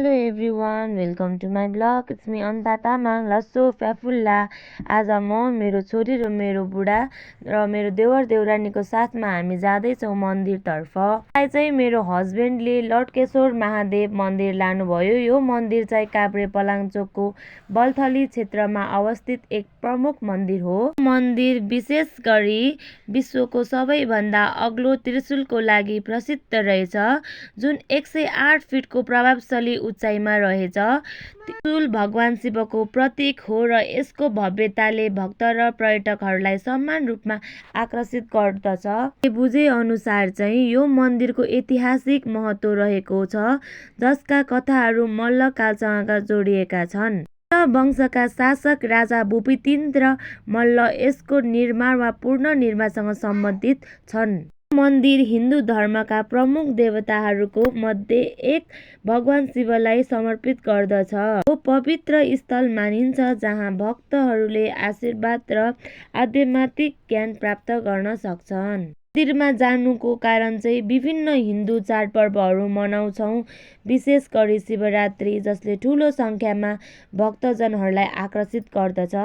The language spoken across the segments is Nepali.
Hello everyone, welcome to my blog. It's me Anta Tamang, Lasso Fafulla. आज म मेरो छोरी र मेरो बुढा र मेरो देवर देउरानीको साथमा हामी जाँदैछौँ मन्दिरतर्फ। मलाई चाहिँ मेरो हस्बेन्डले लटकेश्वर महादेव मन्दिर लानुभयो। यो मन्दिर चाहिँ काभ्रे पलाञ्चोकको बल्थली क्षेत्रमा अवस्थित एक प्रमुख मन्दिर हो। मन्दिर विशेष गरी विश्वको सबैभन्दा अग्लो त्रिशूलको लागि प्रसिद्ध रहेछ, जुन 108 फिटको प्रभावशाली उचाइमा रहेछ। त्रिशूल भगवान शिवको प्रतीक हो र यसको भव्यताले भक्त र पर्यटकहरूलाई समान रूपमा आकर्षित गर्दछ। बुझे अनुसार चाहिँ यो मन्दिरको ऐतिहासिक महत्त्व रहेको छ, जसका कथाहरू मल्लकालसँग जोडिएका छन्। वंशका शासक राजा भूपतिन्द्र मल्ल यसको निर्माण वा पुनर्निर्माणसँग सम्बन्धित छन्। मन्दिर हिन्दू धर्मका प्रमुख देवताहरूको मध्ये एक भगवान शिवलाई समर्पित गर्दछ। यो पवित्र स्थल मानिन्छ जहाँ भक्तहरूले आशीर्वाद र आध्यात्मिक ज्ञान प्राप्त गर्न सक्छन्। मन्दिरमा जानुको कारण चाहिँ विभिन्न हिन्दू चाडपर्वहरू मनाउँछौँ, विशेष गरी शिवरात्रि, जसले ठुलो सङ्ख्यामा भक्तजनहरूलाई आकर्षित गर्दछ।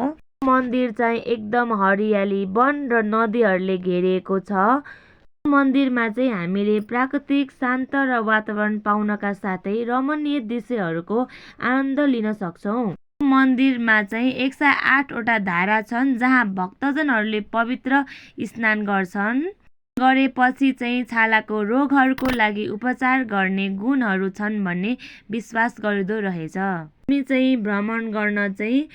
मन्दिर चाहिँ एकदम हरियाली, वन र नदीहरूले घेरिएको छ। मन्दिरमा चाहिँ हामीले प्राकृतिक शान्त र वातावरण पाउनका साथै रमणीय दृश्यहरूको आनन्द लिन सक्छौँ। मन्दिरमा चाहिँ 108 वटा धारा छन् जहाँ भक्तजनहरूले पवित्र स्नान गरेपछि चाहिँ छालाको रोगहरूको लागि उपचार गर्ने गुणहरू छन् भन्ने विश्वास गरिँदो रहेछ। हामी चाहिँ भ्रमण गर्न चाहिँ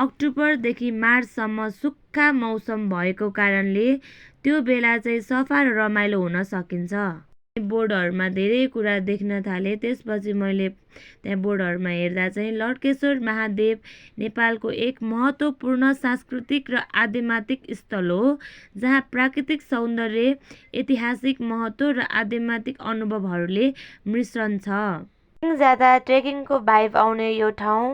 अक्टोबरदेखि मार्चसम्म सुक्खा मौसम भएको कारणले त्यो बेला चाहिँ सफा र रमाइलो हुन सकिन्छ। बोर्डहरूमा धेरै कुरा देख्न थालेँ। त्यसपछि मैले त्यहाँ बोर्डहरूमा हेर्दा चाहिँ लटकेश्वर महादेव नेपालको एक महत्त्वपूर्ण सांस्कृतिक र आध्यात्मिक स्थल हो, जहाँ प्राकृतिक सौन्दर्य, ऐतिहासिक महत्त्व र आध्यात्मिक अनुभवहरूले मिश्रण छ। ज्यादा ट्रेकिङको भाइब आउने यो ठाउँ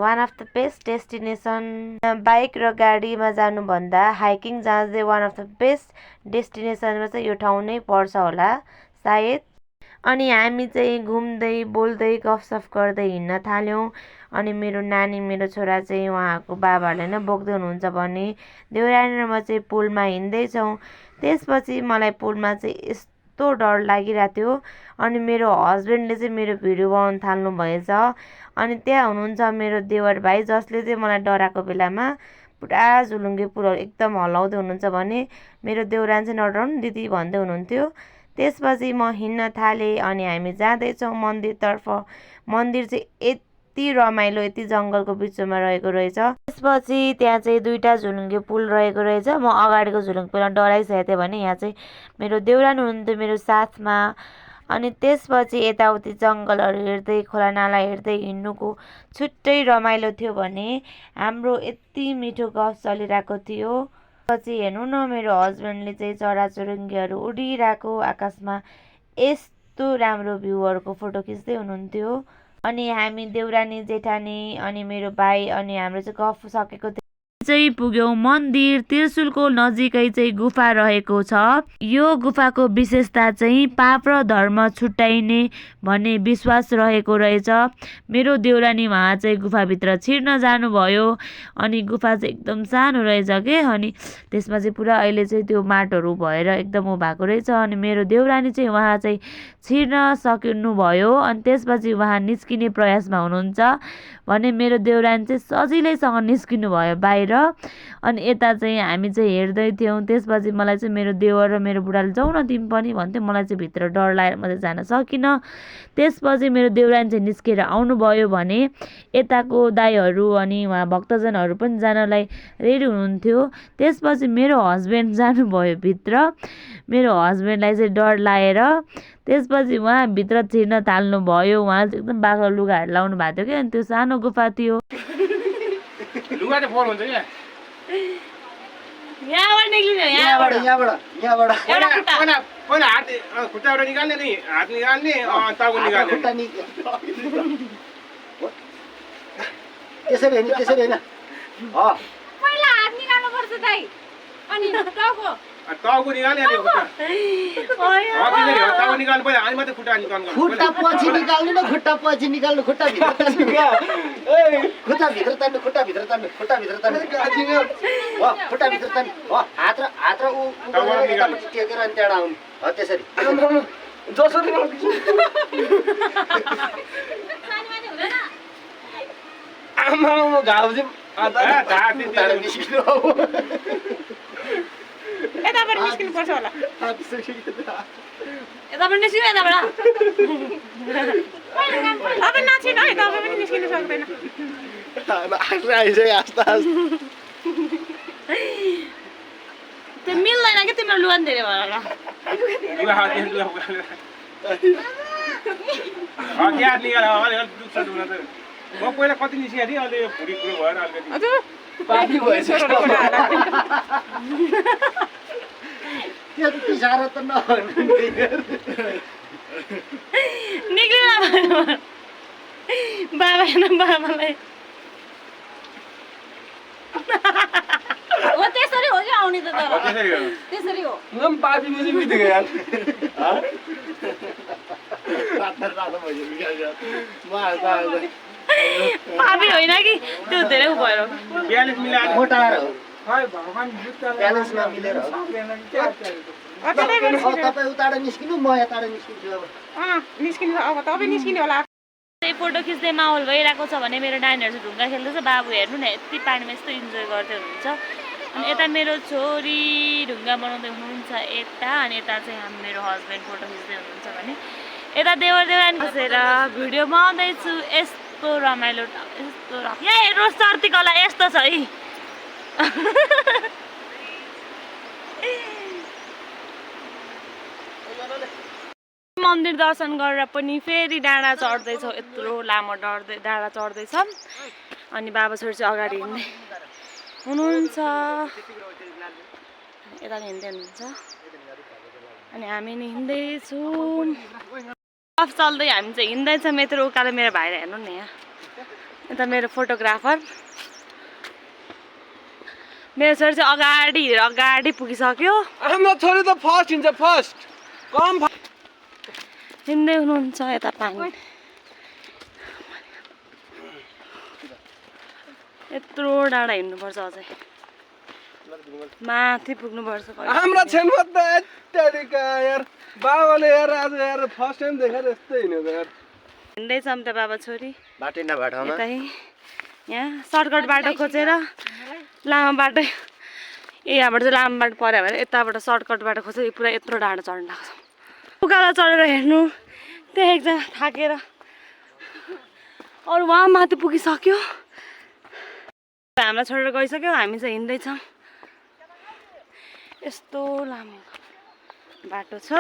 one of the best destination. Bike र गाडीमा जानुभन्दा हाइकिङ जाँदा चाहिँ वान अफ द बेस्ट डेस्टिनेसनमा चाहिँ यो ठाउँ नै पर्छ होला सायद। अनि हामी चाहिँ घुम्दै बोल्दै गफसफ गर्दै हिँड्न थाल्यौँ। अनि मेरो नानी, मेरो छोरा चाहिँ उहाँको बाबाहरूले नै बोक्दै हुनुहुन्छ भने देउरानी र म चाहिँ पुलमा हिँड्दैछौँ। त्यसपछि मलाई पुलमा चाहिँ यस्तो डर लागिरहेको थियो। अनि मेरो हस्बेन्डले चाहिँ मेरो भिडियो बनाउन थाल्नु भएछ। अनि त्यहाँ हुनुहुन्छ मेरो देवर भाइ, जसले चाहिँ मलाई डराएको बेलामा पुरा झुलुङ्गे पुलहरू एकदम हल्लाउँदै हुनुहुन्छ भने मेरो देउरानी चाहिँ नडराउनु दिदी भन्दै हुनुहुन्थ्यो। त्यसपछि म हिँड्न थालेँ अनि हामी जाँदैछौँ मन्दिरतर्फ। मन्दिर चाहिँ यति रमाइलो, यति जङ्गलको बिचमा रहेको रहेछ। त्यसपछि त्यहाँ चाहिँ दुईवटा झुलुङ्गे पुल रहेको रहेछ। म अगाडिको झुलुङ्गे पुलमा डराइसकेको थिएँ भने यहाँ चाहिँ मेरो देउरानी हुनुहुन्थ्यो मेरो साथमा। अनि त्यसपछि यताउति जङ्गलहरू हेर्दै, खोला नाला हेर्दै हिँड्नुको छुट्टै रमाइलो थियो भने हाम्रो यति मिठो गफ चलिरहेको थियो। पछि हेर्नु न, मेरो हस्बेन्डले चाहिँ चराचुरुङ्गीहरू उडिरहेको आकाशमा यस्तो राम्रो भ्यूहरूको फोटो खिच्दै हुनुहुन्थ्यो। अनि हामी देउरानी, जेठानी अनि मेरो भाइ अनि हाम्रो चाहिँ गफ सकेको थियो। चाहिँ पुग्यौँ मन्दिर। त्रिशूलको नजिकै चाहिँ गुफा रहेको छ। यो गुफाको विशेषता चाहिँ पाप र धर्म छुट्याइने भन्ने विश्वास रहेको रहेछ। मेरो देउरानी उहाँ चाहिँ गुफाभित्र छिर्न जानुभयो। अनि गुफा चाहिँ एकदम सानो रहेछ के। अनि त्यसमा चाहिँ पुरा अहिले चाहिँ त्यो माटोहरू भएर एकदम भएको रहेछ। अनि मेरो देउरानी चाहिँ उहाँ चाहिँ छिर्न सक्नुभयो। अनि त्यसपछि उहाँ निस्किने प्रयासमा हुनुहुन्छ भने मेरो देउरानी चाहिँ सजिलैसँग निस्किनु भयो बाहिर। अनि यता चाहिँ हामी चाहिँ हेर्दै थियौँ। त्यसपछि मलाई चाहिँ मेरो देवर र मेरो बुढाले जाउँ न तिमी पनि भन्थ्यो। मलाई चाहिँ भित्र डर लागेर म चाहिँ जान सकिनँ। त्यसपछि मेरो देउरानी चाहिँ निस्केर आउनुभयो भने यताको दाइहरू अनि उहाँ भक्तजनहरू पनि जानलाई रेडी हुनुहुन्थ्यो। त्यसपछि मेरो हस्बेन्ड जानुभयो भित्र। मेरो हस्बेन्डलाई चाहिँ डर लागेर त्यसपछि उहाँ भित्र छिर्न थाल्नुभयो। उहाँ चाहिँ एकदम बाक्लो लुगाहरू लाउनु भएको थियो कि। अनि त्यो सानो गुफा थियो। लुगा चाहिँ फोर हुन्छ क्या। यहाँबाट निक्लिनु, यहाँबाट पहिला हात खुट्टाबाट निकाल्ने, नि हात निकाल्ने, टाउको निकाल्ने। त्यसरी होइन पहिला हात निकाल्नु पर्छ दाइ, अनि टाउको टाउको निकाल्ने अनि खुट्टा त्यसरी हो टाउको निकाल्नु पहिला अनि मात्रै खुट्टा निकाल्नु खुट्टा पछि निकाल्नु न खुट्टा पछि निकाल्नु खुट्टा भित्र तान्नु खुट्टा भित्र तान्नु खुट्टा भित्र तान्नु खुट्टा भित्र तान्नु खुट्टा भित्र तान्नु हात र उ यतापट्टि टेकेर अनि त्यहाँ आउनु हो त्यसरी जसरी आमा घाउ चाहिँ निस्किनु यताबाट निस्किनु पर्छ होला यताबाट निस्किनु यताबाट अब नछिन है तपाईँ पनि निस्किनु सक्दैन त्यो मिल्दैन कि तिम्रो लुगा धेरै भएर म पहिला कति निस्किएको थिएँ अहिले भुँडी कुरो भएर अलिकति त्यति साह्रो त निक्लिन बाबा हेर्न बाबालाई हो त्यसरी हो कि आउने त त्यसरी हो पापी होइन कि त्यो धेरै उ भयो मोटाएर हो ब्यालेन्स नमिलेर हो तपाईँ उताबाट निस्किनु म यताबाट निस्किन्छु अब निस्किनु अब तपाईँ निस्किनु होला फोटो खिच्दै माहौल भइरहेको छ भने मेरो नानीहरू चाहिँ ढुङ्गा खेल्दैछ बाबु हेर्नु न यति पानीमा यस्तो इन्जोय गर्दै हुनुहुन्छ अनि यता मेरो छोरी ढुङ्गा बनाउँदै हुनुहुन्छ यता अनि यता चाहिँ मेरो हस्बेन्ड फोटो खिच्दै हुनुहुन्छ भने यता देवर देवानी बसेर भिडियो बनाउँदैछु यस्तो रमाइलो यस्तो यहाँ हेर्नुहोस् चर्तीकला यस्तो छ है मन्दिर दर्शन गरेर पनि फेरि डाँडा चढ्दैछौँ यत्रो लामो डाँडा चढ्दैछौँ अनि बाबा छोरी चाहिँ अगाडि हिँड्दै हुनुहुन्छ यता हिँड्दै हुनुहुन्छ अनि हामी नि हिँड्दैछौँ अफ चल्दै हामी चाहिँ हिँड्दैछौँ यत्रो उकालो मेरो भाइलाई हेर्नु नि यहाँ यता मेरो फोटोग्राफर मेरो छोरी चाहिँ अगाडि पुगिसक्यो हाम्रो छोरी त फर्स्ट हिँड्छ फर्स्ट कम हिँड्दै हुनुहुन्छ यता पानी यत्रो डाँडा हिँड्नुपर्छ अझै माथि पुग्नुपर्छ हाम्रो छेनमा त यत्तिका यार बाबाले यार आज यार फर्स्ट टाइम देखेर यस्तै हिँडेको यार हिँड्दैछौँ त बाबा छोरी बाटै नबाटोमा यतै यहाँ सर्टकट बाटो खोजेर लामो बाटो यहाँबाट चाहिँ लामो बाटो पऱ्यो भने यताबाट सर्टकट बाटो खोजेर पुरा यत्रो डाँडा चढ्न लाग्छ उकालो चढेर हेर्नु त्यहाँ एकजना थाकेर अरू वहाँ माथि पुगिसक्यो हामीलाई छोडेर गइसक्यो हामी चाहिँ हिँड्दैछौँ यस्तो लामो बाटो छ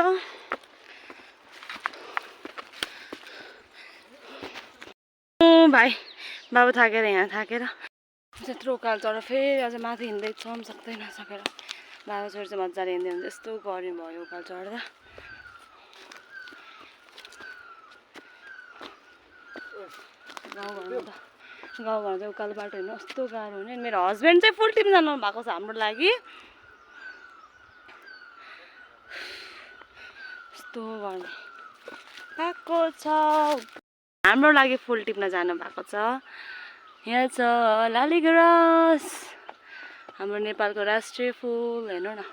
भाइ बाबु थाकेर यहाँ थाकेर त्यत्रो उकालो चढेर फेरि अझ माथि हिँड्दैछौँ सक्दै नसकेर बाबा छोरी चाहिँ मजाले हिँड्दै हुन्छ यस्तो गरम भयो उकालो चढ्दा गाउँघरमा चाहिँ उकालो बाटो हिँड्नु कस्तो गाह्रो हुने मेरो हस्बेन्ड चाहिँ फुल टिम जानु भएको छ हाम्रो लागि यस्तो गर्ने भएको छ हाम्रो लागि फुल टिप्न जानु भएको छ यहाँ छ लालीगुराँस हाम्रो नेपालको राष्ट्रिय फुल हेर्नु न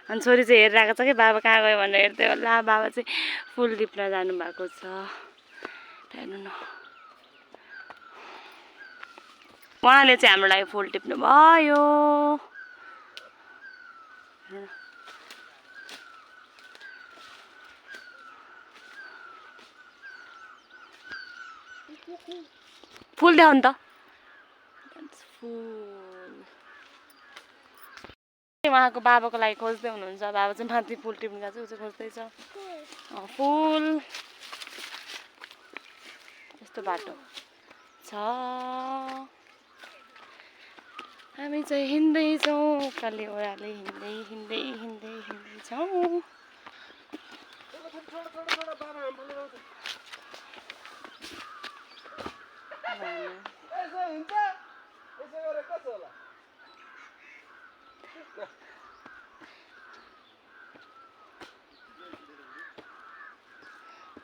अनि छोरी चाहिँ हेरिरहेको छ कि बाबा कहाँ गयो भनेर हेर्दै होला बाबा चाहिँ फुल टिप्न जानु भएको छ हेर्नु न उहाँले चाहिँ हाम्रो लागि फुल टिप्नु भयो फुल देखाउनु त फुल उहाँको बाबाको लागि खोज्दै हुनुहुन्छ बाबा चाहिँ माथि फुल टिप्नु गएको चाहिँ ऊ चाहिँ खोज्दैछ फुल यस्तो बाटो छ हामी चाहिँ हिँड्दैछौँ उकाले ओह्राले हिँड्दैछौँ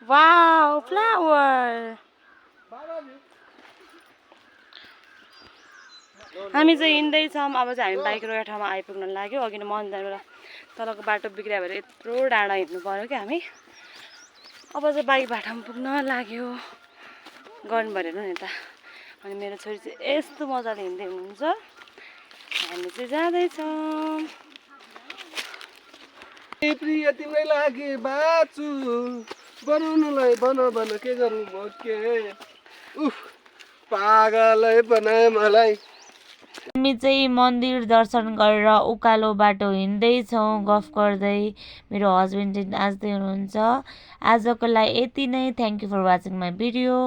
वाउ फ्लावर हामी चाहिँ हिँड्दैछौँ अब चाहिँ हामी बाइक रोकेको ठाउँमा आइपुग्न लाग्यो अघि नै मन्दिरबाट तलको बाटो बिग्रियो भएर यत्रो डाँडा हिँड्नु पर्यो क्या हामी अब चाहिँ बाइक बाटामा पुग्न लाग्यो गर्नु पऱ्यो नि त अनि मेरो छोरी चाहिँ यस्तो मजाले हिँड्दै हुनुहुन्छ हामी चाहिँ जाँदैछौँ प्रिय तिम्रै लागि बाँच्छु बनाउनुलाई बन के गर्नु म के उफ पागलै बनाए मलाई हामी चाहिँ मन्दिर दर्शन गरेर उकालो बाटो हिँड्दैछौँ गफ गर्दै मेरो हस्बेन्ड चाहिँ नाच्दै हुनुहुन्छ आजको लागि यति नै thank you for watching my video